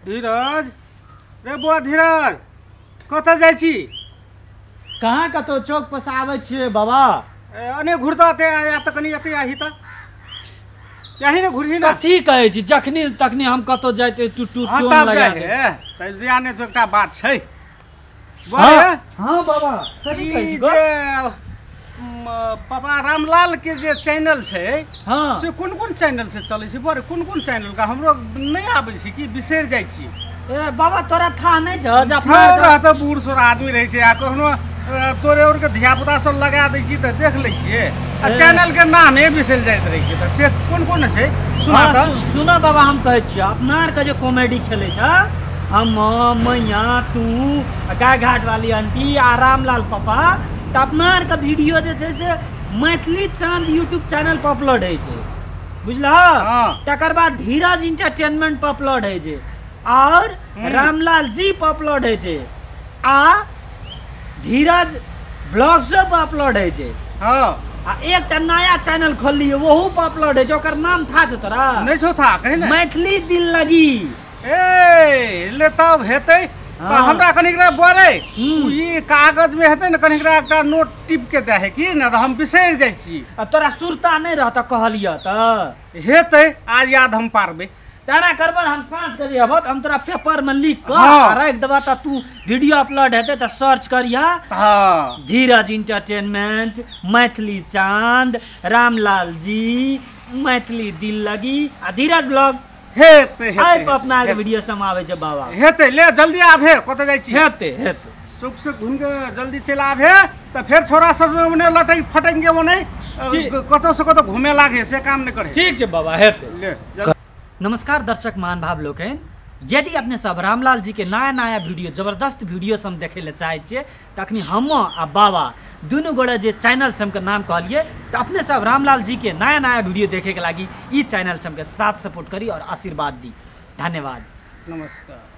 धीरज रे बुआ धीरज, कतऽ जाइ छी? कहाँ कतौ चौक पर से आबै छियै बाबा। अने घुरता ते आया तऽ कनि एते आही तऽ यही ने घुरही ने। कथी कहै छी, जखनी तखनी हम कतौ जाइते टू टू टोन लगा दे। तऽ जाने तो एकटा बात छै। हाँ बाबा, कथी कहै छी? पापा रामलाल के जे चैनल छै, हाँ, से कोन कोन चैनल से चलै छै? बड़ कोन कोन चैनल का हमरो नहि आबै छै कि बिसरि जाइ छी। ए बाबा तोरा था नहि छ? जे अपना रहत बूढ़ सूढ़ आदमी रहै छै आ कखनो तोरे और के धिया पुता सब लगा दै छी तऽ देख लै छियै आ चैनल के नामे बिसरि जाइत रहै छै। तऽ से कोन कोन छै सुना तऽ? सुना बाबा, हम कहै छियै अपना आरके जे कॉमेडी खेलै छ, हम मैया तू गाय घाट वाली आंटी आ रामलाल पापा, तऽ अपना आरके वीडियो जे छै से मैथिली चाँद यूट्यूब चैनल पर अपलोड होइ छै, बुझलह? तकर बाद धीरज इंटरटेनमेंट पर अपलोड होइ छै और रामलाल जी पर अपलोड होइ छै आ धीरज ब्लॉग्सो पर अपलोड होइ छै। आ एकटा नया चैनल खोललियै ओहू पर अपलोड होइ छै, ओकर नाम था छौ तोरा? नहि छौ था, कही ने। मैथिली दिल लगी। ए ले तब हेतै। हमरा कनिकरा बड़े ई कागज में हेतै ने, कनिकरा एकटा नोट टिप के दे है कि ने, तऽ हम बिसरि जाइ छी। आ तोरा सुरता नहि रहत कहलियै तऽ? हेतै, आज याद हम पारबै। तेना करबह, हम साँझ के जे अबह तऽ हम तोरा पेपर में लिख कऽ राखि देबह, तऽ तू वीडियो अपलोड हेतै तऽ सर्च करिह धीरज इंटरटेनमेंट, मैथिली चाँद, रामलाल जी, मैथिली दिल लगी आ धीरज ब्लॉग्स। हेतै हेतै, अपना के वीडियो सब आबै छै बाबा। हेतै, ले जल्दी आबे, कतऽ जाइ छी? हेतै हेतै, चौक से घूम के जल्दी चलि आबे तऽ फेर छोरा सब ओने लटक फटक के ओने कतौ से कतौ घूमे लागे, से काम नहि करे। ठीक छै बाबा, हेतै। ले। नमस्कार दर्शक महानुभाव लोकनि, यदि अपने सब रामलाल जी के नया नया वीडियो, जबरदस्त वीडियो सब देखै लए चाहै छियै तऽ अखनी हम आ बाबा दुनू गोटे जे चैनल सबके नाम कहलियै, तऽ अपने सब रामलाल जी के नया नया वीडियो देखे के लागि ई चैनल सबके साथ सपोर्ट करी और आशीर्वाद दी। धन्यवाद। नमस्कार।